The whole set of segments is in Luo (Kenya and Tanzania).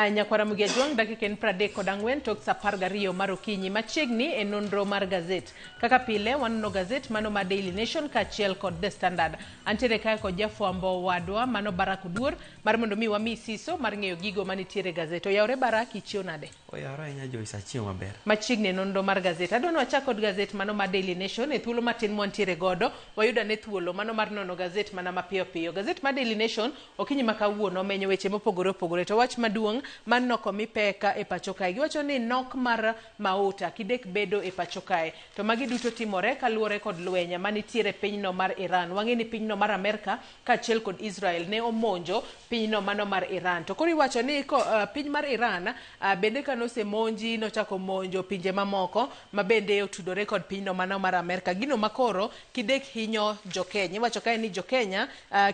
Nyakwara Mugia Jwang' dakika en 34 tok saa 12 mar okinyi machiegni e nonro mar gazet. Kaka pile wanono gazet mano mar Daily Nation kaachiel kod The Standard. Antiere kae kod jafwambo wadwa mano Barak Oduor mar mondo mi wami siso mar ng'eyo gigo manitiere e gazet. Oyawore Barak, ichiew nade? Oyawore ahinya Joyce, achiew maber. Machiegni e nonro mar gazet. Adwa ni wachak kod gazet mano mar Daily Nation e thuolo matin mwantiere godo. Wayud ane thuolo mano mar nono gazet mana mapiyo piyo. Gazet mar Daily Nation Okinyi ma kawuono omenyo weche mopogore opogore to wach maduong' mar nok omi pek e pacho kae. Giwacho ni nok mar mauta kidek bedo e pacho kae. To magi duto timore kaluwore kod lweny manitiere e pinyno mar Iran. Wang'e ni pinyno mar Amerka kaachiel kod Israel ne omonjo pinyno mano mar Iran. To koro iwacho ni ko, piny mar Iran bende kane osemonji nochako monjo pinje mamoko ma bende otudore kod pinyno mano mar Amerka. Gino makoro kidek hinyo jokenya. Iwacho kae ni jokenya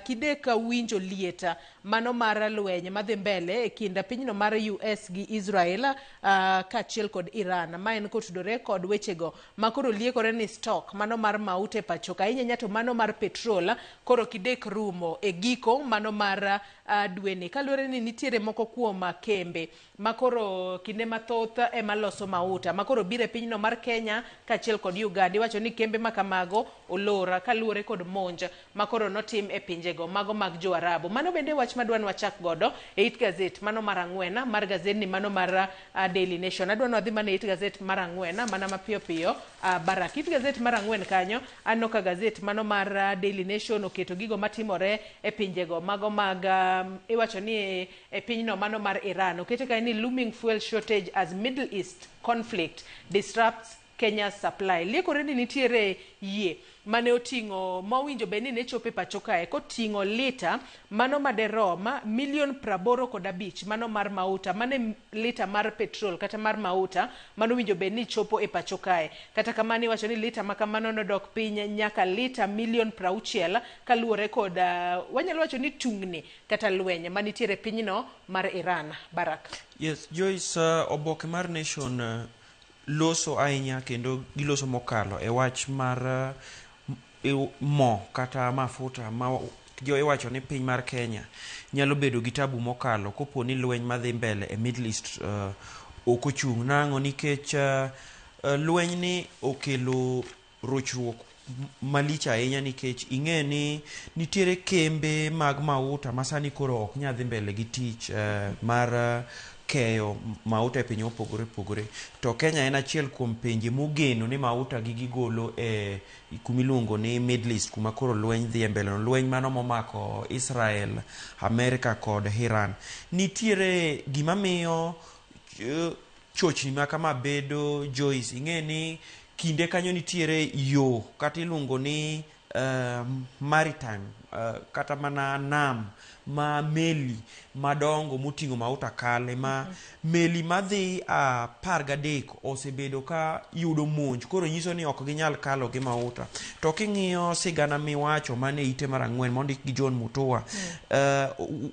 kidek winjo liet mano mar lweny madhi mbele e kind pinyno mar US gi Israel kaachiel kod Iran. Ma en kotudore kod wechego ma koro liekore ni stock mano mar mauta e pacho ka ahinya ahinya to mano mar petrol koro kidek rumo e giko mano mar dweni kaluwore ni nitiere moko kuom kembe ma koro kinde mathoth ema loso mauta ma koro biro e pinyno mar Kenya kaachiel kod Uganda. Iwacho ni kembe ma kamago olor kaluwore kod monj ma koro notim e pinjego mago mag jo Arabu. Mano bende wach madwa ni wachak godo e it gazet mano mar ang'wen mar gazedni mano mar Daily Nation. Adwa ni wadhi mana e it gazet mar ang'wen mana mapiyo piyo Barak. It gazet mar ang'wen kanyo aneno ka gazet mano mar Daily Nation oketo gigo matimore e pinjego mago mag iwacho ni e pinyno mano mar Iran. Okete kae ni looming fuel shortage as Middle East conflict disrupts Kenya's supply. Liekore ni nitiere yie mane oting'o mowinjo bed ni ne chopo e pacho kae koting'o lita mano maderom milion 85 mano mar mauta mane lita mar petrol kata mar mauta mano winjo bed ni chopo e pacho kae. Kata kamano iwacho ni lita ma kamano nodok piny nyaka lita milion 60 kaluwore kod wanyalo wacho ni tungni kata lweny manitiere pinyno mar Iran. Barak. Yes, Joyce, oboke mar Nation loso ahinya kendo giloso mokalo e wach mar mo kata mafuta ma jo iwacho ni piny mar Kenya nyalo bedo gi tabu mokalo kopo ni lweny madhi mbele e Middle East ok ochung'. Nang'o? Nikech lweny ni okelo rochruok malich ahinya nikech ing'e ni nitiere kembe mag mauta ma sani koro ok nyal dhi mbele gi tich mar keyo mauta e pinje mopogore opogore. To Kenya en achiel kuom pinje mogeno ni mauta gi gigolo e kumiluongo ni Middle East kuma koro lweny dhi e mbele no. Lweny mano momako Israel, Amerika kod Iran. Nitiere gima miyo chochni ma kama bedo Joyce. Ing'e ni kinde kanyo nitiere yo kata iluongo ni maritime kata mana nam ma meli madongo moting'o mauta kale ma meli madhi 13 osebedo ka yudo monj koro nyiso ni ok ginyal kalo gi mauta. To king'iyo sigana miwacho mane ite mar ang'wen mondik gi John Mutua,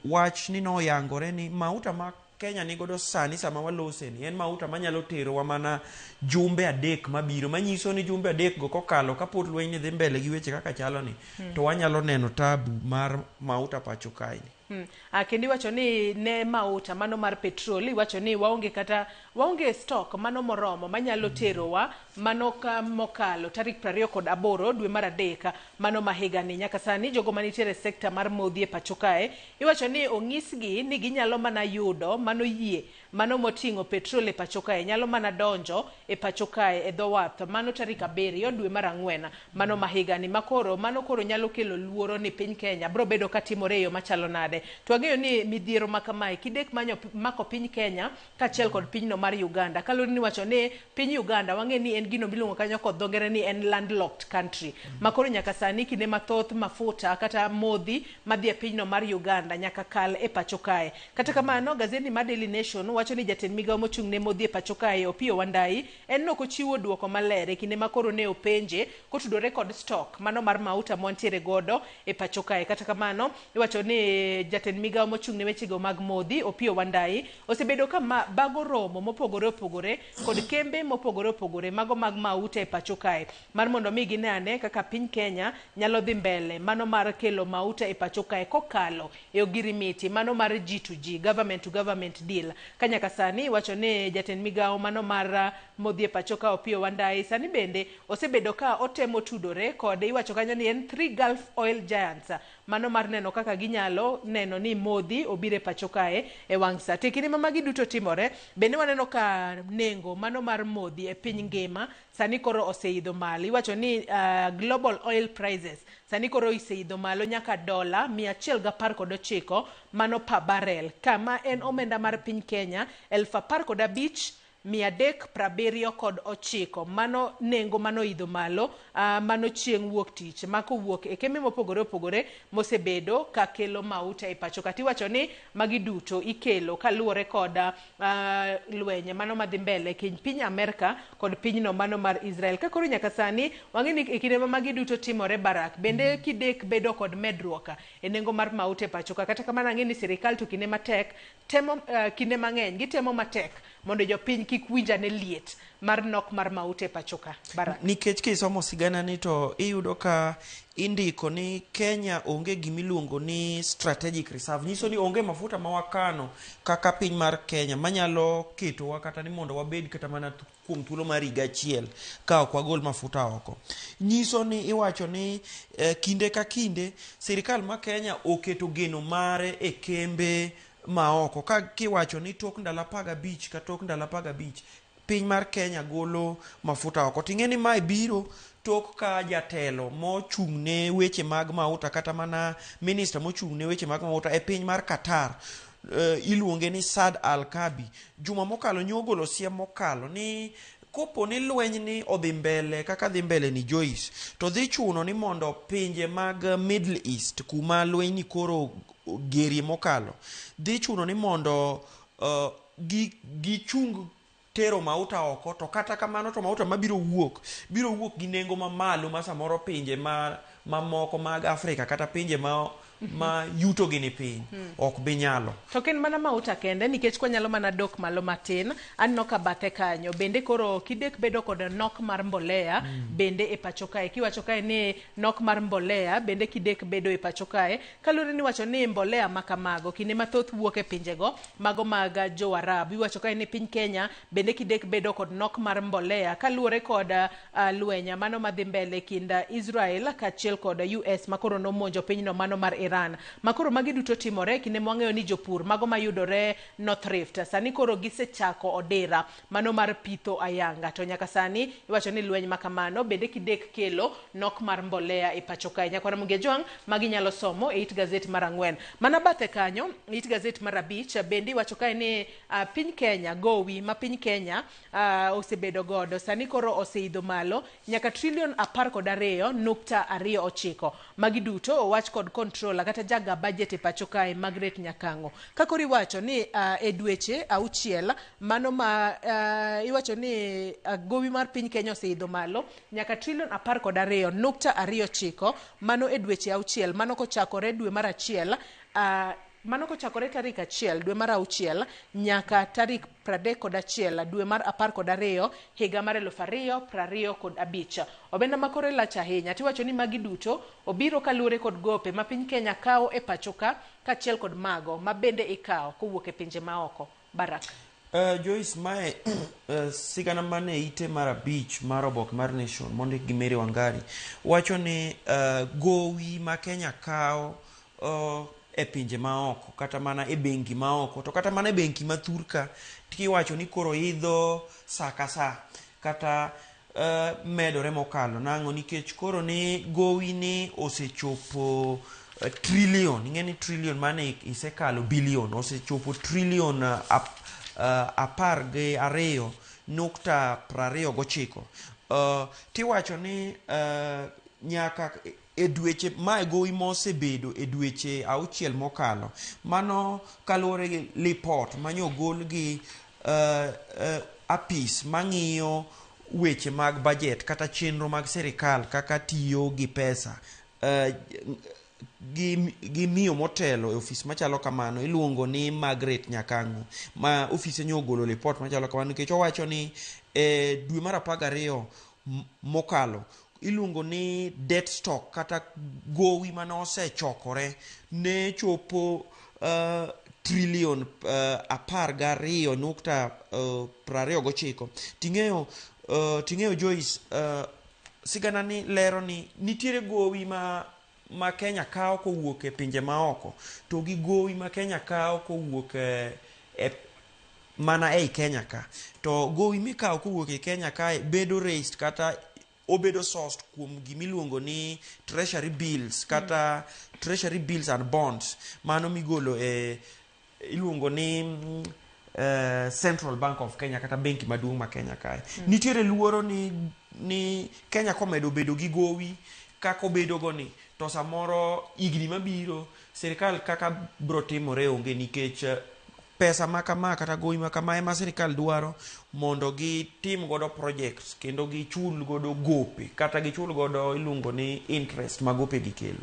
wach ni noyangore ni mauta ma Kenya nigodo sani sama walose ni en mauta manyalo terowa mana jumbe 3 mabiro, manyiso ni jumbe 3 go kokalo kapod lweny ni dhi mbele gi weche kaka chalo ni to wanyalo neno tabu mar mauta pacho kae ni. Kendo iwacho ni ne mauta mano mar petrol iwacho ni waonge kata waonge stock mano moromo manyalo terowa mano ka mokalo tarik 28 dwe mar 3 mano ma higani. Nyaka sani jogo manitiere e sekta mar modhi e pacho kae iwacho ni onyisgi ni ginyalo mana yudo mano yie mano moting'o petrol e pacho kae nyalo mana donjo e pacho kae e dho wath mano tarik 7 dwe mar 4 mano ma higani makoro mano koro nyalo kelo luoro ni piny Kenya bro bedo katimore e yo machalo nade. To wang'eyo ni midhiero ma kamae kidek manyo mako piny Kenya kaachiel kod pinyno mar Uganda kaluwore ni iwacho ni piny Uganda wang'e ni en gino miluongo kanyo kod dho ngere ni en landlocked country ma koro nyaka sani kinde mathoth mafuta kata modhi madhi e pinyno mar Uganda nyaka kal e pacho kae. Kata kamano gazeti mar Daily Nation wacho wacho ni jatend migao mochung' ne modhi e pacho kae Opiyo Wandayi en nok ochiwo duoko maler e kinde ma koro ne openje kotudore kod stock mano mar mauta mwantiere godo e pacho kae. Kata kamano iwacho ni jatend migao mochung' ne wechego mag modhi Opiyo Wandayi osebedo ka bago romo mopogore opogore kod kembe mopogore opogore mago mag mauta e pacho kae mar mondo mi gine ane kaka piny Kenya nyalo dhi mbele mano mar kelo mauta e pacho kae kokalo e ogirimiti mano mar G2G, government to government deal. Ka nyaka sani iwacho ni jatend migao mano mar modhi e pacho ka Opiyo Wandayi sani bende osebedo ka otemo tudore kod iwacho kanyo ni en 3 Gulf Oil Giants mano mar neno kaka ginyalo neno ni modhi obiro e pacho kae e wang' sa. To e kinde ma magi duto timore, bende waneno ka nengo mano mar modhi e piny ngima sani koro oseidho malo. Iwacho ni global oil prices sani koro oseidho malo nyaka dola 119 mano per barrel, kama en omenda mar piny Kenya 15,379. Mano nengo mano idho malo mano chieng' wuok tich makowuok e kembe mopogore opogore mosebedo ka kelo mauta e pacho ka. Tiwacho ni magi duto ikelo kaluwore kod lweny mano madhi mbele kind piny Amerka kod pinyno mano mar Israel. Ka koro nyaka sani wang'e ni e kinde ma magi duto timore Barak, bende kidek bedo kod medruok e nengo mar mauta e pacho ka. Kata kamano ang'e ni sirikal to kinde matek temo kinde mang'eny gitemo matek mondo jopiny kik winj ane liet mar nok mar mauta e pacho ka. Barak. Nikech kisomo sigana ni to iyudo ka indiko ni Kenya onge gimiluongo ni strategic reserve. Nyiso ni onge mafuta ma wakano kaka piny mar Kenya manyalo ketowa kata ni mondo wabed kata mana kuom thuolo mar higa achiel ka ok wagol mafuta oko. Nyiso ni iwacho ni kinde ka kinde sirikal ma Kenya oketo geno mare e kembe maoko ka kiwacho ni tok ndalo 15 ka tok ndalo 15 piny mar Kenya golo mafuta oko. Ting'e ni mae biro tok ka jatelo mochung' ne weche mag mauta kata mana minista mochung' ne weche mag mauta e piny mar Qatar iluonge ni Saad Al-Kabi. Juma mokalo nyogolo siem mokalo ni kopo ni lweny ni odhi mbele kaka dhi mbele ni Joyce, to dhi chuno ni mondo pinje mag Middle East kuma lweny ni koro gerie mokalo dhi chuno ni mondo gichung tero mauta oko, to kata kamano to mauta mabiro wuok biro wuok gi nengo mamalo ma samoro pinje mamoko mag Afrika kata pinje ma yuto gi ni piny ok bi nyalo. To ok en mana mauta kende, nikech kwanyalo mana dok malo matin, aneno ka bathe kanyo bende koro kidek bedo kod nok mar mbolea bende e pacho kae. Kiwacho kae ni nok mar mbolea bende kidek bedo e pacho kae, kaluwore ni iwacho ni mbolea ma kamago kinde mathoth wuok e pinjego mago mag jo Arabu. Iwacho kae ni piny Kenya bende kidek bedo kod nok mar mbolea kaluwore kod lweny mano madhi mbele kind Israel kaachiel kod US makoro nomonjo pinyno mano mar Iran. Makoro magi duto timore kinde mwang'eyo ni jopur mago mayudore North Rift sani koro gisechako odira mano mar pitho ayanga, to nyaka sani iwacho ni lweny makamano bende kidek kelo nok mar mbolea e pacho kae. Nyakwara Mugia Jwang' magi nyalo somo e it gazet mar 4. Mana bathe kanyo e it gazet mar 5 bende iwacho kae ni piny Kenya gowi ma piny Kenya osebedo godo sani koro oseidho malo nyaka trilion 12.29. Magi duto owach kod controller kata jaga budget e pacho kae Margaret Nyakang'o. Ka koro iwacho ni e dweche 6 mano ma iwacho ni gowi mar piny Kenya oseidho malo nyaka trilion 12.29 mano e dweche 6 mano kochakore dwe mar 1 mano kochakore tarik 1 dwe mar 6 nyaka tarik 31 dwe mar 12 higa mar 2025. Omenda ma kore lach ahinya tiwacho ni magi duto obiro kaluwore kod gope ma piny Kenya kawo e pacho ka kaachiel kod mago ma bende ikawo kowuok e pinje maoko. Barak. Joyce, mae sigana mane ite mar 5 mar oboke mar Nation mondik gi Mary Wangari wacho ni gowi ma Kenya kawo e pinje maoko kata mana e bengi maoko to kata mana e bengi ma thurka tiwacho ni koro idho sa ka sa kata medore mokalo nang'o nikech koro ni gowi ni osechopo trillion. Ing'e ni trillion mane isekalo billion osechopo trillion 12.29. Tiwacho ni nyaka E dweche mae gowi mosebedo e dweche auchiel mokalo. Mano kaluwore gi lipot manyogol gi apis mang'iyo weche mag budget kata chenro mag sirikal kaka tiyo gi pesa. Gi miyo motelo e ofis machalo kamano iluongo ni Margaret Nyakang'o ma ofise nyo ogolo lipot machalo kamano nikech owacho ni e dwe mar 12 mokalo iluongo ni debt stock kata gowi mane osechokore ne chopo trilion 12.29. Ting'eyo Joyce, sigana ni lero ni nitiere gowi ma Kenya kawo kowuok e pinje maoko to gi gowi ma Kenya kawo kowuok e mana ei Kenya ka. To gowi mikawo kowuok e Kenya kae bedo raised kata obedo sourced kuom gimiluongo ni treasury bills kata treasury bills and bonds, mano migolo e iluongo ni Central Bank of Kenya kata benki maduong' ma Kenya kae. Nitiere luoro ni Kenya komedo bedo gi gowi kaka obedo go ni, to samoro higni mabiro sirikal kaka bro timore onge, nikech pesa ma kama kata gowi ma kama ema sirikal dwaro mondo gitim godo projects kendo gichul godo gope kata gichul godo iluongo ni interest ma gope gi kelo.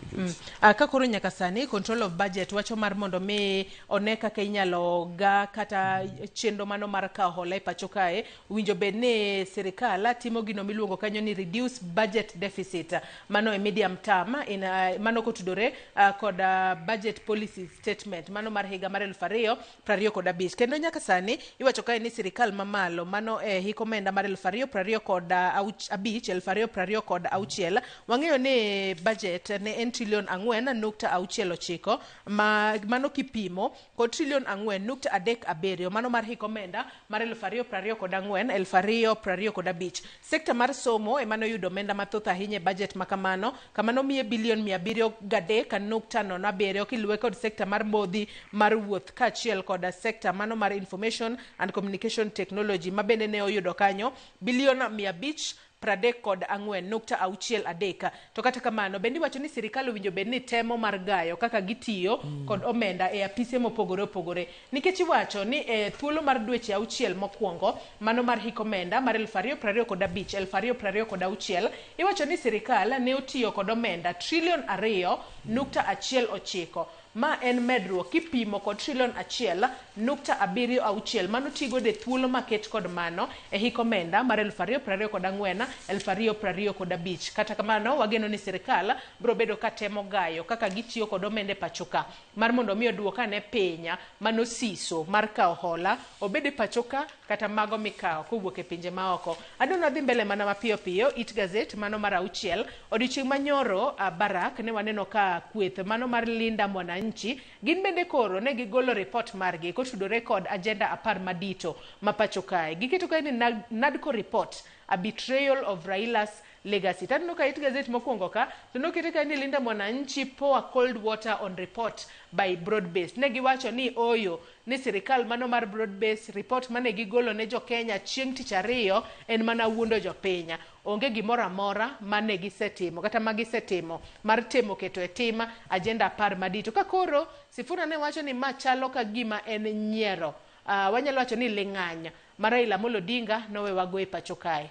Ka koro nyaka sani control of budget wacho mar mondo mi one kaka inyalo ga kata chenro mano mar kawo hola e pacho kae, winjo bed ni sirikal timo gino miluongo kanyo ni reduce budget deficit, mano e medium term in, mano kotudore kod budget policy statement mano mar higa mar 2025. Kendo nyaka sani iwacho kae ni sirikal mamalo mano e hik omenda mar 2025 2026, wang'eyo ni budget ne en trilion 4.69, ma mano kipimo kod trilion 4.37 mano mar hik omenda mar 2024 2025. Sekta mar somo ema noyudo omenda mathoth ahinya e budget ma kamano, kamano miye bilion 703.07, kiluwe kod sekta mar modhi mar wuoth kaachiel kod sekta mano mar information and communication technology ma bende ne oyudo kanyo bilion 534.63. To kata kamano bende iwacho ni sirikal owinjo bed ni temo mar gayo kaka gitiyo kod omenda e apise mopogore opogore, nikech iwacho ni e thuolo mar dweche 6 mokwongo mano mar hik omenda mar 2025 2026, iwacho ni sirikal ne otiyo kod omenda trilion 2.19, ma en medruok kipimo kod trilion 1.76 mano tigodo e thuolo maket kod mano e hik omenda mar 2024 2025. Kata kamano wageno ni sirikal biro bedo ka temo gayo kaka gitiyo kod omenda e pacho ka mar mondo mi oduok ane piny mano siso mar kawo hola, obed e pacho ka kata mago mikawo kowuok e pinje maoko. Adwa dhi mbele mana mapiyo piyo it gazet mano mar 6. Odiochieng' manyoro Barak ne waneno ka kweth mano mar Linda Mwananchi gin bende koro ne gigolo report margi kotudore kod agenda 10 madito ma pacho kae. Giketo kae ni NADCO report, a betrayal of Raila's legacy. Taneno ka it gazet mokwongo ka to nokete kae ni Linda Mwananchi pour cold water on report by broad based. Ne giwacho ni oyo ni sirikal mano mar broad based report mane gigolo ne jo Kenya chieng' tich ariyo en mana wuondo jopiny. Onge gimoro amora mane gisetimo kata ma gisetimo mar temo keto e tim agenda 10 madito. Ka koro Sifuna ne wacho ni ma chalo ka gima en nyiero. Wanyalo wacho ni ling'any ma Raila Amolo Odinga nowewago e pacho kae.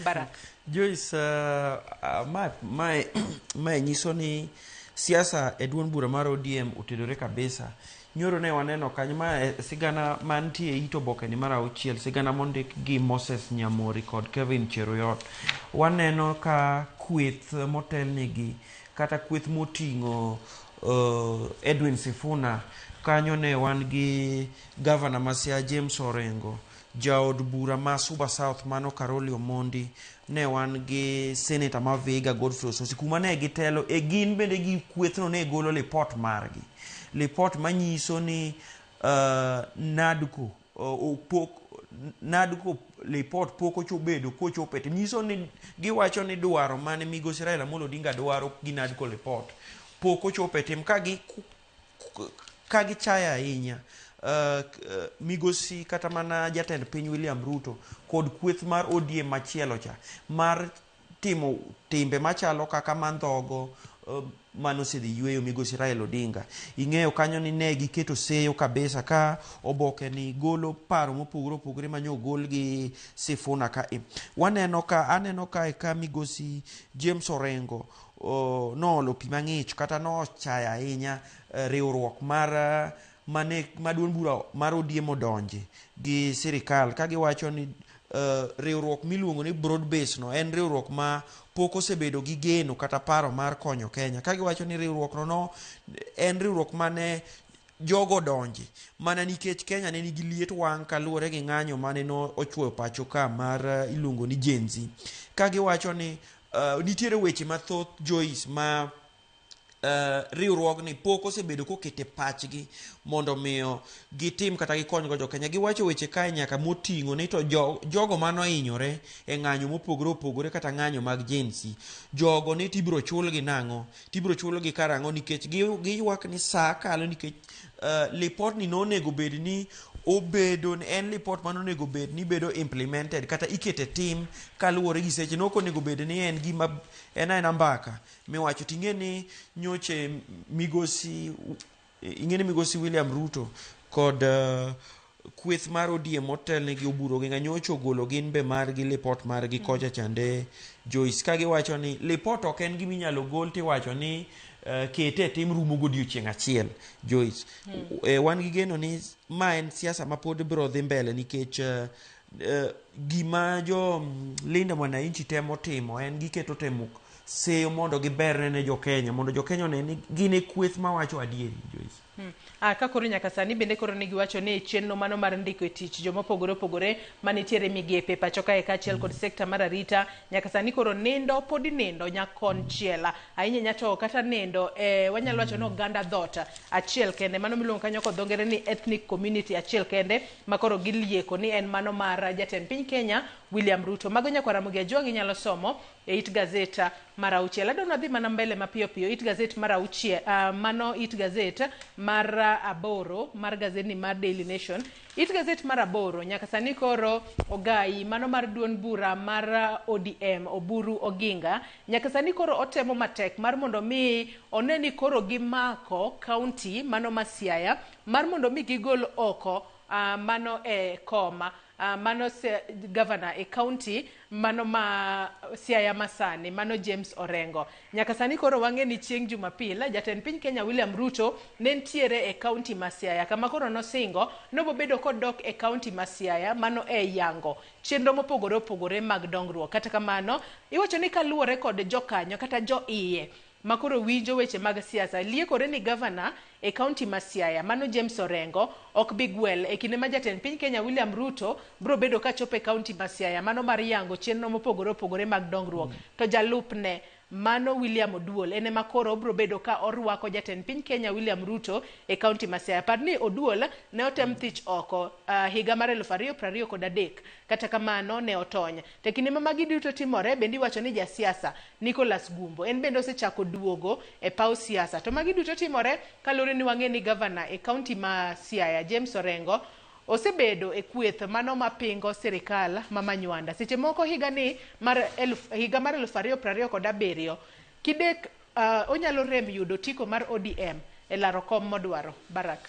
Barak. Joyce, ma nyiso ni siasa e duond bura mar ODM otedore kabisa. Nyoro ne waneno kanyo ma sigana mantie e it oboke ni mar 6, sigana mondik gi Moses Nyamori kod Kevin Cheruiyot. Waneno ka kweth motelnegi kata kweth moting'o Edwin Sifuna, kanyo ne wan gi gavana ma Siaya James Orengo, jaod bura ma Suba South mano Caroli Omondi, ne wan gi seneta ma Vihiga Godfrey Osotsi, kuma ne gitelo e gin bende gi kwethno ne golo lipot margi, lipot manyiso ni NADCO pok NADCO lipot pok ochobedo kochopo e tim. Nyiso ni giwacho ni dwaro mane migosi Raila Amolo Odinga dwaro gi NADCO lipot pok ochopo e tim, ka gichayo ahinya migosi kata mana jatend piny William Ruto kod kweth mar ODM machielo cha mar timo timbe machalo kaka mandhogo manosedhi yweyo migosi Raila Odinga. Ing'eyo kanyo ni ne giketo seyo kabisa ka oboke ni golo paro mopogore opogore manyo ogol gi Sifuna ka e. Waneno ka aneno kae ka migosi James Orengo noolo pi mang'ich kata nochayo ahinya riwruok mar mane ma duond bura mar ODM odonje gi sirikal ka giwacho ni riwruok miluongo ni broad base no en riwruok ma pok osebedo gi geno kata paro mar konyo Kenya. Ka giwacho ni riwruok no, no en riwruok mane jogo donje mana nikech Kenya ne nigi liet wang' kaluwore gi ng'anyo mane no ochwoyo pacho ka mar iluongo ni Gen Z. Ka giwacho ni nitiere weche mathoth Joyce ma riwruogni pok osebedo kokete pachgi mondo miyo gitim kata gikonygo jokenya. Giwacho weche kae nyaka moting'o ni to jogo manohinyore e ng'anyo mopogore opogore kata ng'anyo mag Gen Z, jogo ni tibiro chulgi nang'o, tibiro chulgi karang'o, nikech giywak ni saa kalo nikech lipot ni nonego bed ni obedo en lipot manonego bed ni bedo implemented kata ikete tim kaluwore gi seche. Nok onego bed ni en gima en aena mbaka miwacho. Ting'e ni nyoche migosi ing'e ni migosi William Ruto kod kweth mar ODM motelne gi Oburu Oginga nyocha ogolo gin be margi lipot margi kocha chande Joyce, ka giwacho ni lipot ok en gima inyalo gol tiwacho ni kete e tim rumo godiochieng' achiel Joyce. Wan gi geno ni ma en siasa ma pod biro dhi mbele nikech gima jo Linda Mwananchi temo timo en giketo temo seyo mondo giberne ne jokenya mondo jokenya one ni gin e kweth mawacho adieri Joyce. Ka koro nyaka sani bende koro ne giwacho ni chenro mano mar ndiko e tich joma opogore opogore manitiere migepe pacho kae kaachiel kod sekta mar arita nyaka sani koro nindo pod nindo nyakonchiel ahinya ahinya to kata nindo wanyalo wacho ni oganda dhot achiel kende mano miluongo kanyo kod dho ngere ni ethnic community achiel kende ma koro gilieko ni en mano mar jatend piny Kenya William Ruto. Mago nyakwar Ramogi Ajwang' inyalo somo e it gazet mar auchiel. Adwa dhi mana mbele mapiyo piyo it gazet mar auchiel, mano it gazet mar aboro mar gazetni mar Daily Nation. It gazet mar aboro nyaka sani koro ogai mano mar duond bura mar ODM Oburu Oginga nyaka sani koro otemo matek mar mondo mi one ni koro gimako county mano ma Siaya mar mondo mi gigol oko mano e koma mano governor e county mano ma Siaya masani mano James Orengo. Nyaka sani koro wang'e ni chieng' Jumapil jatend piny Kenya William Ruto ne nitiere e county ma Siaya kama koro nosingo nobobedo kodok e county ma Siaya mano e yango chenro mopogore opogore mag dongruok. Kata kamano iwacho ni kaluwore kod jokanyo kata jo iye makoro winjo weche mag siasa liekore ni gavana e county ma Siaya mano James Orengo ok bi gwel e kinde ma jatend piny Kenya William Ruto biro bedo kachopo e county ma Siaya mano mar yango chenro mopogore opogore mag dongruok. To jalupne mano William Oduol en ema koro obiro bedo ka orwako jatend piny Kenya William Ruto e county ma Siaya. Par ni Oduol ne otem thich oko higa mar 2023, kata kamano ne otony. To kinde ma magi duto timore bende iwacho ni jasiasa Nicholas Gumbo en bende osechako duogo e paw siasa. To magi duto timore kaluwore ni wang'e ni gavana e county ma Siaya James Orengo osebedo e kweth mano mapingo sirikal ma Manywanda. Seche moko higa ni mar higa mar 2027 kidek onyalo rem yudo otiko mar ODM e laro kom modwaro. Barak.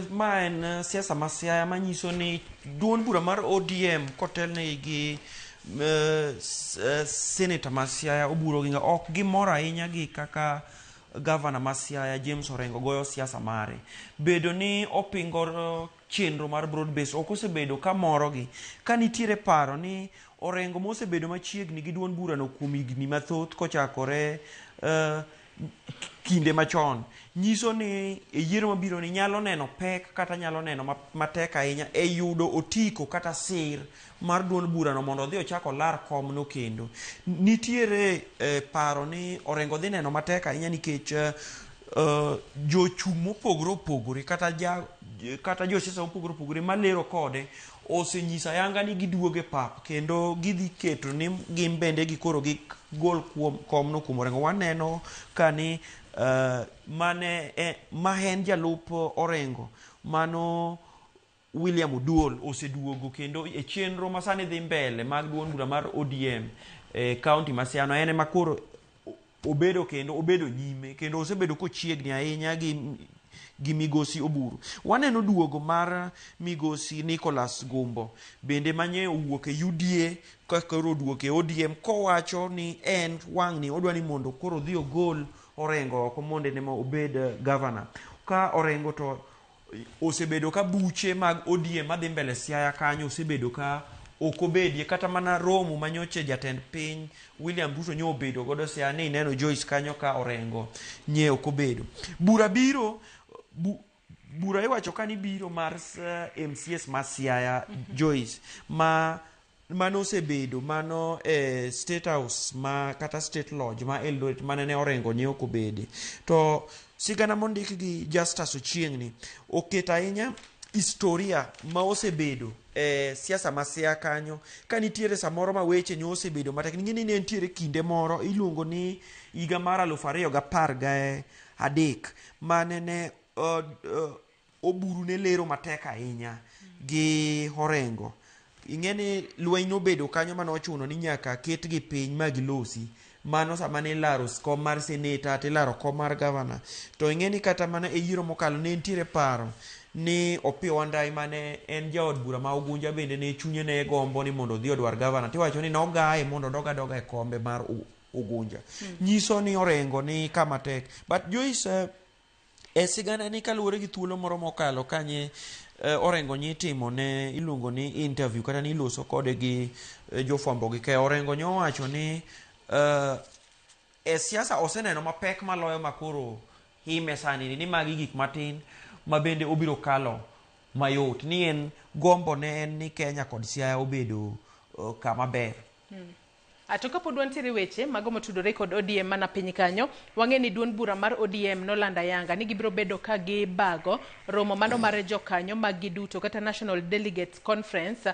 Ma en siasa ma Siaya manyiso ni duond bura mar ODM kotelne gi senator ma Siaya Oburu Oginga ok gimor ahinya gi kaka gavana ma Siaya James Orengo goyo siasa mare. Bedo ni opingo chenro mar broad base ok osebedo ka morogi. Ka nitiere paro ni Orengo mosebedo machiegni gi duond burano kuom higni mathoth kochakore kinde machon nyiso ni e yiero mabiro ni nyalo neno pek kata nyalo neno matek ahinya e yudo otiko kata sir mar duond burano mondo odhi ochak olar komno kendo. Nitiere paro ni Orengo dhi neno matek ahinya nikech jochung' mopogore opogore kata josiasa mopogore opogore malero kode osenyiso ayanga ni giduogo e pap kendo gidhi keto ni gin bende gikoro gigol kuom komno kuom Orengo. Waneno ka ni mane ma en jalup Orengo mano William Oduol oseduogo kendo e chenro masani dhi mbele mag duond bura mar ODM. e kaunti ma Siaya no en ema koro obedo kendo obedo nyime kendo osebedo kochiegni ahinya gi gi migosi Oburu. Waneno duogo mar migosi Nicholas Gumbo bende manye owuok e UDA ka koro oduogo e ODM kowacho ni en wang'ni odwa ni mondo koro odhi ogol Orengo oko mondo en ema obed governor. Ka Orengo to osebedo ka buche mag ODM madhi mbele Siaya kanyo osebedo ka ok obedie kata mana romo manyoche jatend piny William Ruto nyo obedo godo Siaya ni ineno Joyce kanyo ka Orengo nye ok obedo. Bura biro bu, bura iwacho ka ni biro mar MCS ma Siaya Joyce ma mano osebedo mano e State House ma kata State Lodge ma Eldoret mane ne Orengo ne ok obede. To sigana mondik gi Justus Ochieng' ni oketo ahinya historia ma osebedo e siasa ma Siaya kanyo ka nitiere samoro ma weche nyo osebedo matek. Ing'e ni ne nitiere kinde moro iluongo ni higa mar 2013 mane ne Oburu ne lero matek ahinya gi Orengo. Ing'e ni lweny nobedo kanyo mane ochuno ni nyaka ketgi piny ma gilosi. Mano sama ne ilaro kom mar seneta to ilaro kom mar gavana. To ing'e ni kata mana e yiero mokalo ne nitiere paro ni Opiyo Wandayi mane en jaod bura ma Ugunja bende ne chunye ne gombo ni mondo odhi odwar gavana. Tiwacho ni nogaye mondo odog adoga e kombe mar Ugunja. Nyiso ni Orengo ni kama tek. But Joyce, E sigana ni kaluwore gi thuolo moro mokalo kanye Orengo nyi timo ne iluongo ni interview kata ni iloso kode gi jofwambo gi keyo. Orengo nyo owacho ni e siasa oseneno mapek maloyo makoro hime sani ni, ni magi gik matin ma bende obiro kalo mayot ni en gombo ne en ni Kenya kod Siaya obedo kama ber. To kapod wantiere weche mago motudore kod ODM mana piny kanyo, wang'e ni duond bura mar ODM nolando ayanga ni gibiro bedo ka gibago romo mano mar jokanyo mag gi duto kata National Delegates Conference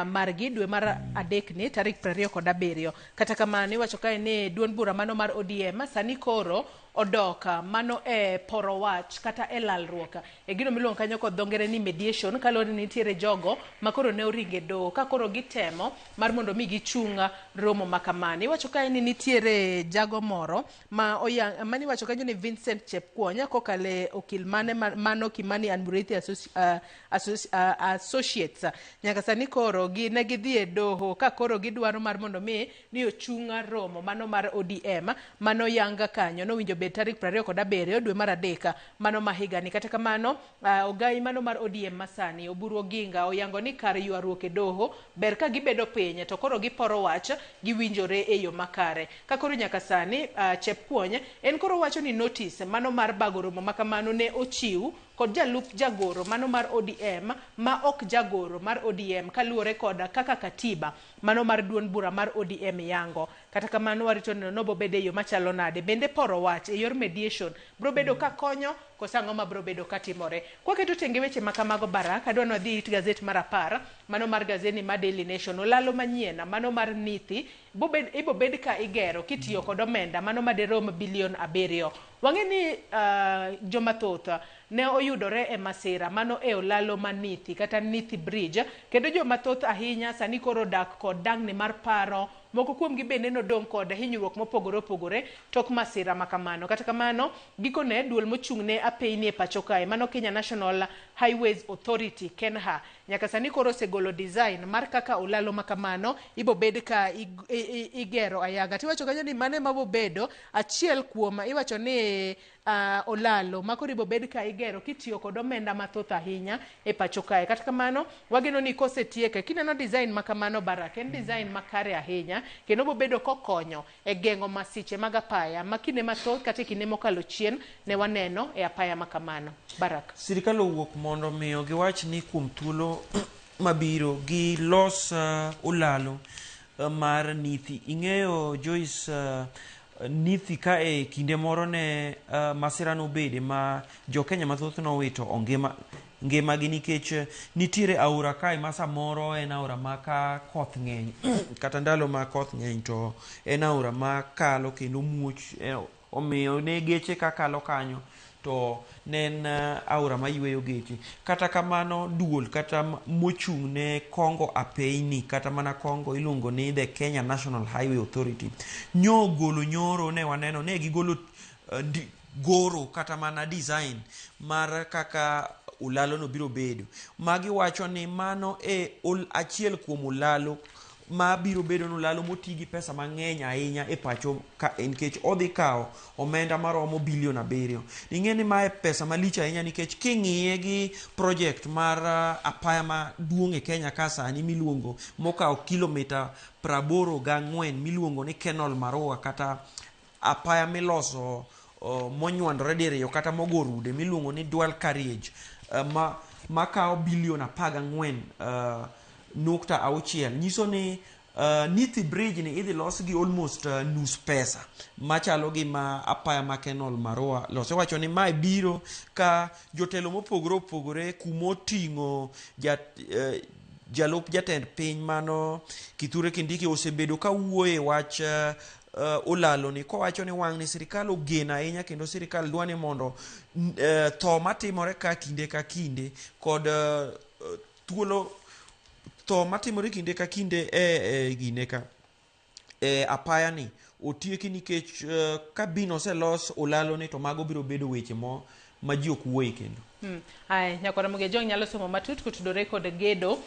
margi dwe mar adek ni tarik 27. Kata kamano iwacho kae ni duond bura mano mar ODM sani koro odok mano e poro wach kata e lalruok e gino miluongo kanyo kod dho ngere ni mediation, kaluwore ni nitiere jogo makoro ne oringo e doho ka koro gitemo mar mondo mi gichung romo ma kamano. Iwacho kae ni nitiere jago moro ma oyang, mani iwacho kanyo ni Vincent Chepkwony kokalo e okil mane mano Kimani and Muriithi Associates. Nyaka sani koro gi ne gidhi e doho ka koro gidwaro mar mondo mi ni ochung romo mano mar ODM mano yanga kanyo nowinjo bed tarik 27 dwe mar adek mano ma higani. Kata kamano ogai mano mar ODM masani Oburu Oginga oyango ni kar ywaruok e doho ber ka gibedo piny to koro giporo wach giwinjore e yo makare. Ka koro nyaka sani Chepkwony en koro wacho ni notice mano mar bago romo makamano ne ochiw kod jalup jagoro mano mar ODM ma ok jagoro mar ODM kaluwore kod kaka katiba mano mar duond bura mar ODM yango. Kata kamano warito neno no bobede e yo machalo nade. Bende poro wach e yor mediation bro bedo ka konyo koso ang'o ma bro bedo ka timore. Kwaketo tenge weche ma kamago Barak, adwa ni wadhi it gazet mar 10 mano mar gazeti mar Daily Nation. Olalo manyien mano mar Nithi ibo bed ka igero kitiyo kod omenda mano maderom bilion 7. Wang'e ni joma thoth ne oyudore e masira mano e olalo ma Nithi kata Nithi Bridge, kendo joma thoth ahinya sani koro dak kod dangni mar paro. Moko kuomgi bende nodong' kod hinyruok mopogore opogore tok masira ma kamano. Kata kamano, gikone duol mochung' ne apeyni e pacho kae mano Kenya National Highways Authority KENHA nyaka sani koro osegolo design mar kaka olalo ma kamano ibo bed ka igero ayanga. Tiwacho kanyo ni mano ema bobedo achiel kuom iwacho ni olalo ma koro ibo bed ka igero kitiyo kod omenda mathoth ahinya e pacho kae. Kata kamano, wageno ni kosetieke, kineno design ma kamano Barak, en design makare ahinya kendo bobedo kokonyo e geng'o masiche mag apaya ma kinde mathoth kata e kinde mokalo chien ne waneno e apaya ma kamano. Barak. Sirikal owuok mondo miyo giwach ni kuom thuolo mabiro gilos olalo mar Nithi. Ing'eyo Joyce, Nithi ka e kinde moro ne masira nobede ma jo Kenya mathoth nowito ngimagi nikech nitiere aora kae ma samoro en aora ma ka koth ng'eny kata ndalo ma koth ng'eny to en aora ma kalo kendo muoch, omiyo ne geche kakalo kanyo To ne en aora mayweyo geche. Kata kamano duol kata mochung' ne kongo apeyni kata mana kongo iluongo ni the Kenya National Highway Authority nyo ogolo nyoro ne waneno ne gigolo goro kata mana design mar kaka ulalo no biro bedo. Magi wacho ni mano e achiel kuom ulalo ma biro bedo nolalo moti gi pesa mang'eny ahinya e pacho ka, nikech odhi kawo omenda maromo bilion 7. Ing'e ni mae pesa malich ahinya nikech king'iye gi project mar apaya maduong' e Kenya ka sani miluongo mokawo kilomita 84 miluongo ni Kenol Marua, kata apaya miloso monywandore diriyo kata mogo rude miluongo ni dual carriage, makawo bilion 14.6, nyiso ni Nithi Bridge ni idhi los gi almost nus pesa machalo gi ma apaya ma Kenol Marua loso. Iwacho ni mae biro ka jotelo mopogore opogore kumoting'o jalup jatend piny mano Kithure Kindiki osebedo ka wuoye wach olalo ni kowacho ni wang' ni sirikal ogeno ahinya kendo sirikal dwa ni mondo tho matimore ka kinde ka kinde kod thuolo tho matimore kinde ka kinde e gine ka e apaya ni otieki nikech ka bin oselos olalo ni to mago biro bedo weche mo ma ji ok wuoye kendo. Ai, nyakwara Mugejong nyalo somo matut kotudore kod gedo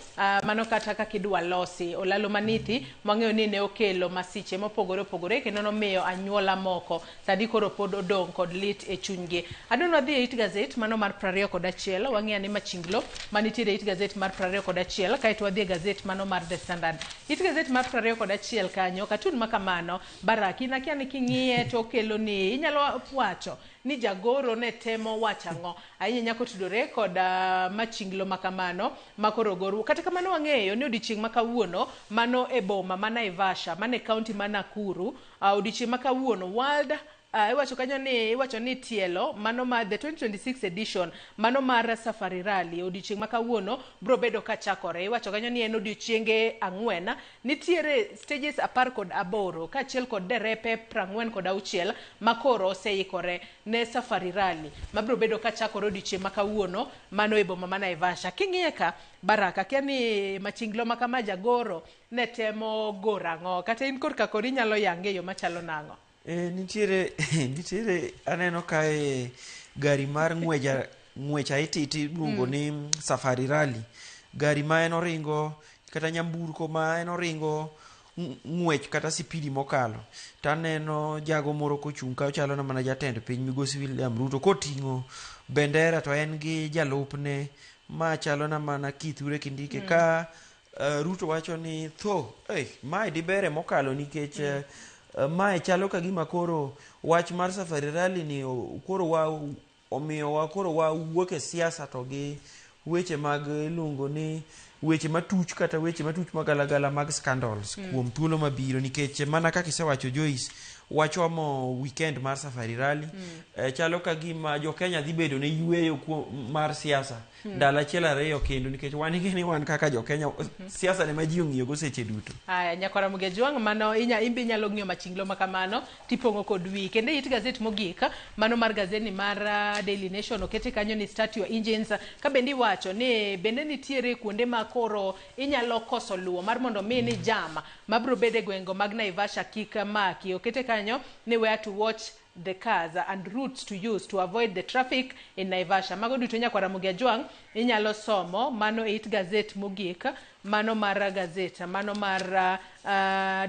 mano kata kaka idwa losi olalo manithi mwang'eyo ni ne okelo masiche mopogore opogore kendo nomiyo anyuola moko sani koro pod odong' kod lit e chunygi. Adwa ni wadhi e it gazet mano mar 21, wang'i ane machinglo manitiere e it gazet mar 21, kaeto wadhi e gazet mano mar The Standard. It gazet mar 21 kanyo, katun ma kamano, Barak, in akia ni king'iye to okelo ni inyalo wacho ni jagoro ne temo wacho ang'o ahinya nyako tudore kod machinglo ma kamano ma koro ogor. Kata kamano wang'eyo ni odiochieng' ma kawuono mano e boma ma Naivasha, mano e kaunti ma Nakuru, odiochieng' ma kawuono World iwacho kanyo ni iwacho ni tielo mano ma the 2026 edition mano mar Safari Rally odiochieng' ma kawuono bro bedo ka chakore. Iwacho kanyo ni en odiochienge 4, nitiere stages 18 kaachiel kod derepe 46 ma koro oseikore ne Safari Rally mabiro bedo ka chakore odiochieng' ma kawuono mano e boma ma Naivasha. King'iye ka Baraka, akia ni machinglo ma kama jagoro ne temo goro ang'o, kata in korka kori inyalo yange e yo machalo nang'o? Nitiere aneno kae gari mar ng'weja ng'wech aititi iluongo ni Safari Rally, gari ma en oringo kata nyamburko ma en oringo ng'wech kata sipidi mokalo. Taneno jago moro kochung' ka ochalo na mana jatend piny migosi William Ruto koting'o bendera to en gi jalupne ma chalo na mana Kithure Kindiki ka Ruto wacho ni tho hey, mae dibere mokalo nikech mae chalo ka gima koro wach mar Safari Rally ni koro wa omiyowa koro wawuok e siasa to gi weche mag iluongo ni weche matuch kata weche matuch magalagala mag scandals kuom thuolo mabiro, nikech mana kaka isewacho Joyce, wachomo weekend mar Safari Rally chalo ka gima jo Kenya dhi bedo ne yweyo mar siasa ndalo achiel ariyo kendo, nikech wan ing'e ni wan kaka jo Kenya siasa ne ma ji ong'iyogo seche duto. Aya, nyakwara Mugejwang', mano imbe inyalo ng'iyo machinglo ma kamano tipong'o kod wiyi. Kendo e it gazet mogik, mano mar gazeti mar Daily Nation, okete kanyo ni start your engines, ka bende iwacho ni bende nitiere kuonde ma koro inyalo koso luwo mar mondo mi ni jam mabiro bedo e gwengo mag Naivasha kik maki. Okete kanyo ni where to watch the cars and routes to use to avoid the traffic in Naivasha. Mago duto nyakwara Mugejwang' inyalo somo mano e it gazet mogik mano mar gazet mano mar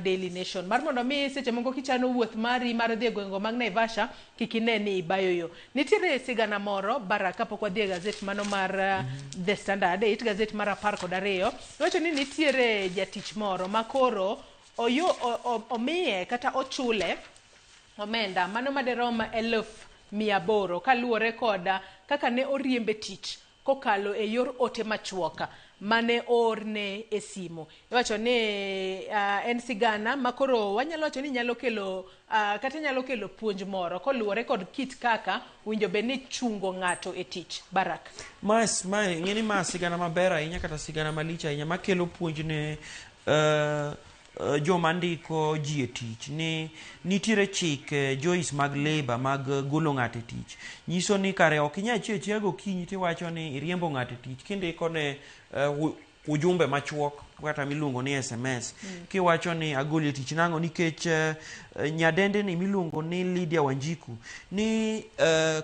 Daily Nation, mar mondo mi seche moko kichano wuoth mari mar dhi e gwengo mag Naivasha kik ine ni ibayo yo. Nitiere sigana moro bara kapok wadhi e gazet mano mar The Standard, e it gazet mar 12 iwacho ni nitiere jatich moro ma koro oyo, omiye kata ochule omenda mano maderom 800,000 kaluwore kod kaka ne oriembe tich kokalo e yor ote machuok mane oorne e simu. Iwacho ni en sigana ma koro wanyalo wacho ni nyalo kelo kata nyalo kelo puonj moro koluwore kod kit kaka winjo bed ni chungo ng'ato e tich. Barak. Ma ing'e ni ma sigana maber ahinya kata sigana malich ahinya makelo puonj ne Joma ndiko ji e tich ni nitiere chike, Joyce, mag labor mag golo ng'ato e tich. Nyiso ni kare ok inyal chiew achiewa gokinyi tiwacho ni iriembo ng'ato e tich kindiko ne ujumbe machuok kata miluongo ni SMS kiwacho ni agoli e tich nang'o. Nikech nyadendi ni miluongo ni Lydia Wanjiku ni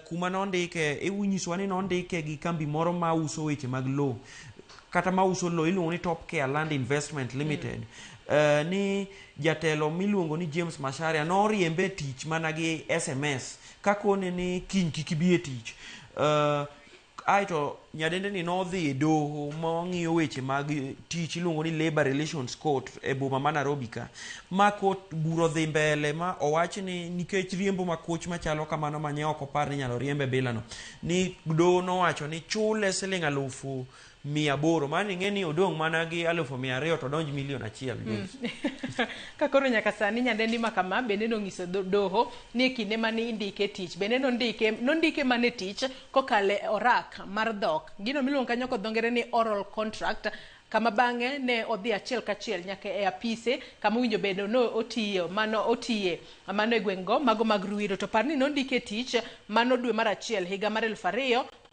kuma nondike inyisowa ni nondike gi kambi moro ma uso weche mag lowo kata ma uso lowo iluongo ni Top Care Land Investment Limited, ni jatelo miluongo ni James Macharia noriembe e tich mana gi SMS kakone ni kiny kik ibi e tich. Aeto nyadende ni nodhi e doho mong'iyo weche mag tich iluongo ni Labor Relations Court e boma ma Nairobi ka ma court bura odhi mbele ma owach ni nikech riembo makoch machalo kamano manye ok opar ni inyalo riembe bila no ni doho nowacho ni chule siling 800,000. Mano ing'e ni odong' mana gi 200,000 to donj 1,100,000. Ka koro nyaka sani nyadendi ma kama bende nong'iso doho ni e kinde mane indike tich bende nondike mana e tich kokalo e orak mar dhok, gino miluongo kanyo kod dho ngere ni oral contract, kama bang'e ne odhi achiel kachiel nyaka e apise kama owinjo bedo no otiyo mano otiye mano e gweng' go mago mag Ruiru. To par ni nondike tich mano dwe mar achiel higa mar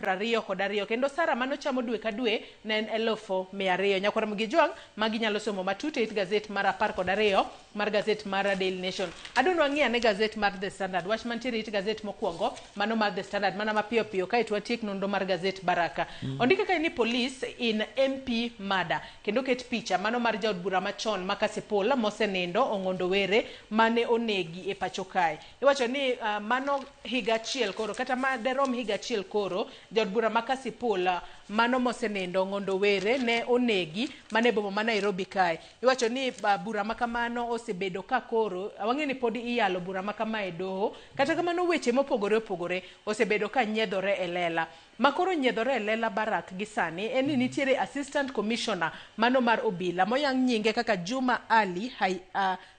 2022, kendo sara manochamo dwe ka dwe ne en 200,000. Nyakwar Ramogi Jwang', magi nyalo somo matut e it gazet mar 12 mar gazet mar Daily Nation. Adwa ni wang'i ane gazet mar The Standard. Wach mantiere e it gazet mokwongo mano mar The Standard mana mapiyo piyo kaeto watiek nonro mar gazet Baraka. Ondike kae ni police in MP murder, kendo ket picha mano mar jaod bura machon ma Kasipul mosenindo Ong'ondo Were mane onegi e pacho kae. Iwacho ni mano higa achiel koro kata ma derom higa achiel koro jaod bura ma Kasipul mano mosenindo Ong'ondo Were ne onegi mana e boma ma Nairobi kae. Iwacho ni bura ma kamano osebedo ka koro wang'e ni pod iyalo bura ma kama e doho, kata kamano weche mopogore opogore osebedo ka nyiedhore e lela. Ma koro nyiedhore e lela Barak gi sani en ni nitiere assistant commissioner mano mar obila moyang nyinge kaka Juma Ali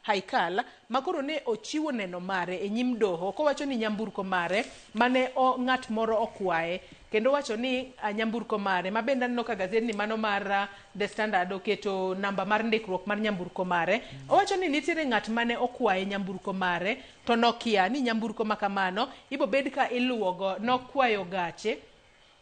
Haikal ma koro ne ochiwo neno mare e nyim doho kowacho ni nyamburko mare mane ng'at moro okwaye, kendo wacho ni nyamburko mare ma bende aneno ka gazetni mano mar The Standard oketo namba mar ndikruok mar nyamburko mare. Owacho ni nitiere ng'at mane okwaye nyamburko mare to nokia ni nyamburko ma kamano ibo bed ka iluwogo. Nokwayo gache,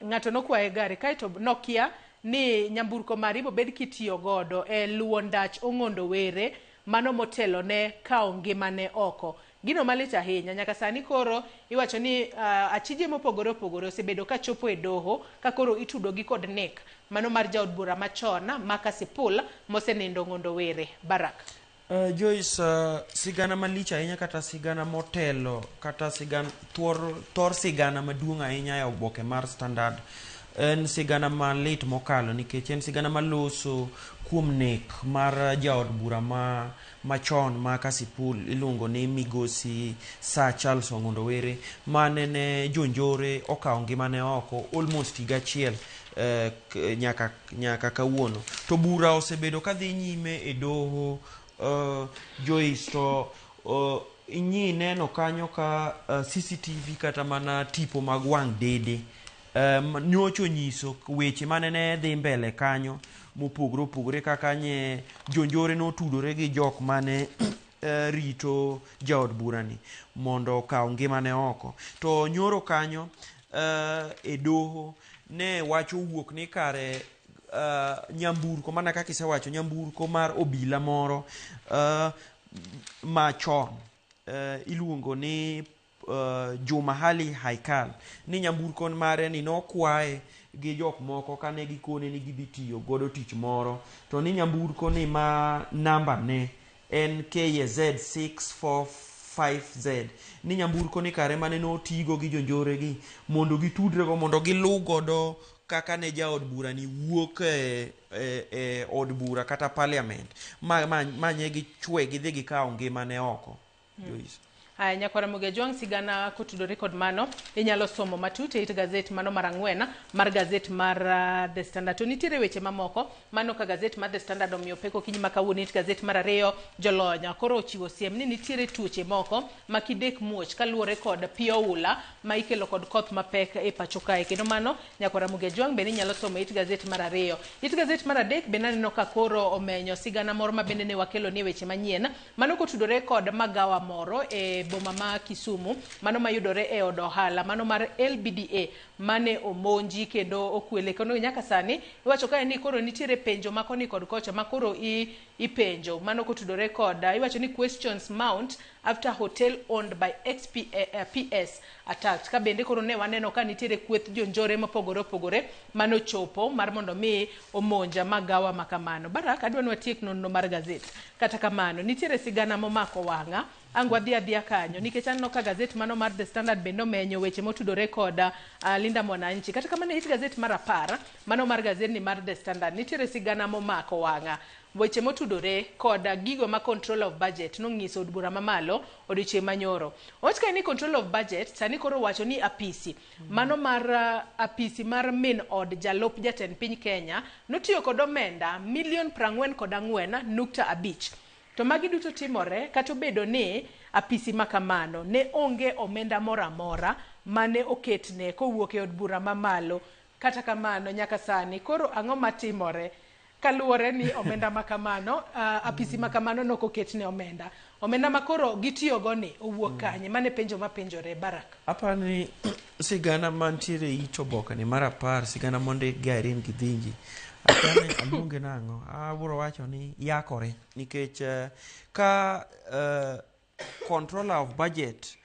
ng'ato nokwaye gari kaeto nokia ni nyamburko mare ibo bed kitiyo godo e luwo ndach Ong'ondo Were mano motelo ne kawo ngimane oko. Gino malich ahinya nyaka sani koro iwacho ni achije mopogore opogore osebedo ka chopo e doho ka koro itudogi kod nek mano mar jaod bura machon ma Kasipul mosenindo Ong'ondo Were. Barak. Joyce, sigana malich ahinya kata sigana motelo kata thor sigana maduong' ahinya e oboke mar Standard en sigana malit mokalo nikech en sigana maloso kuom nek mar jaod bura ma machon ma Kasipul iluongo ni Migosi Sir Charles Ong'ondo Were mane ne jonjore okawo ngimane oko almost higa achiel nyaka kawuono. To bura osebedo kadhi nyime e doho, Joyce, to inyi neno kanyo ka CCTV kata mana tipo mag wang' dede nyocha onyiso weche mane ne dhi mbele kanyo mopogore opogore kaka nye jonjore notudore gi jok mane rito jaod burani mondo okaw ngimane oko. To nyoro kanyo e doho ne wach owuok ni kare nyamburko mana kaka isewacho nyamburko mar obila moro machon iluongo ni Juma Ali Haikal ni nyamburko mare ni nokwaye gi jok moko kane gikone ni gidhi tiyo godo tich moro to ni nyamburko ni ma namba ne en KZ 645Z ni nyamburko ni kare mane notigo gi jonjore gi mondo gitudre go mondo giluw godo kaka ne jaod bura ni wuok e od bura kata parliament ma nye gichwe gidhi gikawo ngimane oko. Joyce. Aya, nyakwara Ramogi Ajwang', sigana kotudore kod mano inyalo somo matut e it gazet mano mar 4 mar gazet mar The Standard. To nitiere weche mamoko mano ka gazet mar The Standard omiyo pek okinyi ma kawuono. It gazet mar 2, jolony koro ochiwo siem ni nitiere tuoche moko ma kidek muoch kaluwore kod pi oula ma ikelo kod koth mapek e pacho kae. Kendo mano, nyakwara Ramogi Ajwang', bende inyalo somo e it gazet mar 2. It gazet mar 3 bende aneno ka koro omenyo sigana moro ma bende ne wakelo ni weche manyien mano kotudore kod magawa moro e boma ma Kisumu, mano mayudore e od ohala mano mar LBDA mane omonji kendo okwele. Kendo nyaka sani iwacho kae ni koro nitiere penjo ma koni kod kocha ma koro ipenjo mano kotudore kod iwacho ni questions mount after hotel owned by XPS attacked. Ka bende koro ne waneno ka nitiere kweth jonjore mopogore opogore manochopo mar mondo mi omonja magawa ma kamano. Barak, adwa ni watiek nonro mar gazet. Kata kamano nitiere sigana momako wang'a, ang' wadhi adhiya kanyo nikech aneno ka gazet mano mar The Standard bende omenyo weche motudore kod Linda Mwananchi. Kata kamano, it gazet mar 10 mano mar gazetni mar The Standard nitiere sigana momako wang'a, weche motudore kod gigo ma Control of Budget nong'iso od bura mamalo odiochieng' manyoro. Owach kae ni Control of Budget sani koro wacho ni apisi mano mar apisi mar min od jalup jatend piny Kenya notiyo kod omenda milion 44.5. To magi duto timore kata obedo ni apisi ma kamano ne onge omenda moro amora mane oketne kowuok e od bura mamalo. Kata kamano, nyaka sani koro ang'o matimore kaluwore ni omenda ma kamano, apisi ma kamano nok oketne omenda, omenda ma koro gitiyogo ni owuok kanye? Mane penjo mapenjore, Barak. Aparo ni sigana mantiere e it oboke ni mar 10, sigana mondik gi Irene Githinji, akia ni aluonge nang'o, abiro wacho ni yakore nikech ka Controller of Budget,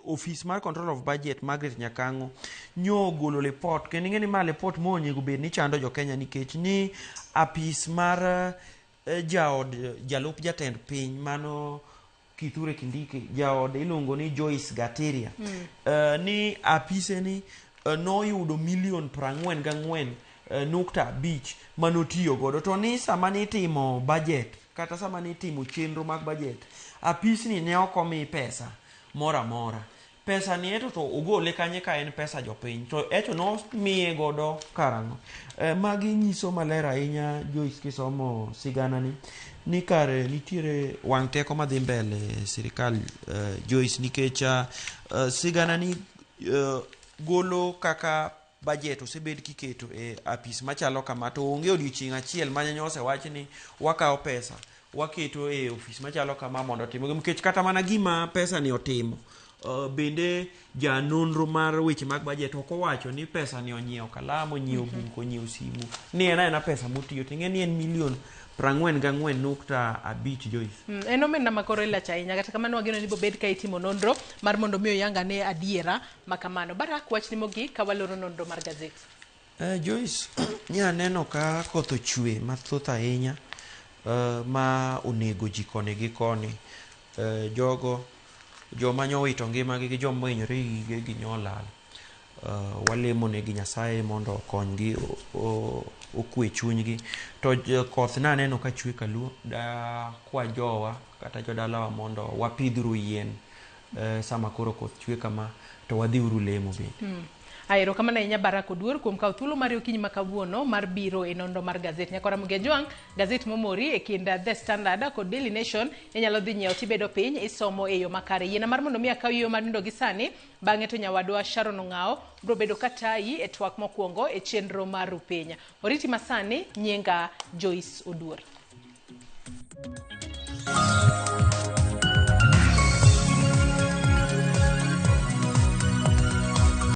ofis mar Controller of Budget Margaret Nyakang'o nyo ogolo lipot, kendo ing'e ni ma lipot monego bed ni chando jo Kenya, nikech ni apis mar jaod jalup jatend piny mano Kithure Kindiki, jaode iluongo ni Joyce Gatiria, ni apise ni noyudo milion 44.5 manotiyo godo, to ni sama nitimo budget kata sama nitimo chenro mag budget, apisni ne ok omi pesa moro amora. Pesa ni eto to ogole kanye ka en pesa jopiny to eto nomiye godo karang'o? Magi nyiso maler ahinya, Joyce, kisomo sigana ni kare nitiere wang' teko madhi mbele e sirikal, Joyce, nikech sigana ni golo kaka budget osebed kiketo e apis machalo kama, to onge odiochieng' achiel ma nyocha osewach ni wakawo pesa waketo e ofis machalo kama mondo otim, nikech kata mana gima pesa ni otimo, bende ja nonro mar weche mag budget ok owacho ni pesa ni onyiewo kalam, onyiewo buk, onyiewo simu, ni en aena pesa motiyo. To ing'e ni en milion 44.5, Joyce. En omenda ma koro ilach ahinya. Kata kamano, wageno ni bobed ka itimo nonro mar mondo mi oyang ane adiera ma kamano. Barak, wachni mogik ka waloro nonro mar gazet. Joyce, ni aneno ka koth ochwe mathoth ahinya ma onego ji koni gi koni. Jogo joma nyowito ngimagi gi joma ohinyore gigegi nyolal. Walemo negi Nyasaye mondo okonygi, okwe chunygi. To koth naneno ka chwe kaluo da kwa jowa kata jodalawa mondo wapidhuru yien sama koro koth chwe kama, to wadhiuru lemo bende. Erokamano ahinya, Barak Oduor, kuom kawo thuolo mari okinyi ma kawuono mar biro e nonro mar gazet. Nyakora Ramogi Ajwang', gazet momori e kind The Standard kod Daily Nation inyalo dhi nyiewo tibedo piny isomo e yo makare. Yiena mar mondo mi akaw yo mar nindo gi sani, bang'e to nyawadwa Sharon Ong'awo biro bedo katayi e twak mokwongo e chenro mar Rupiny. Oriti masani, nyinga Joyce Oduor.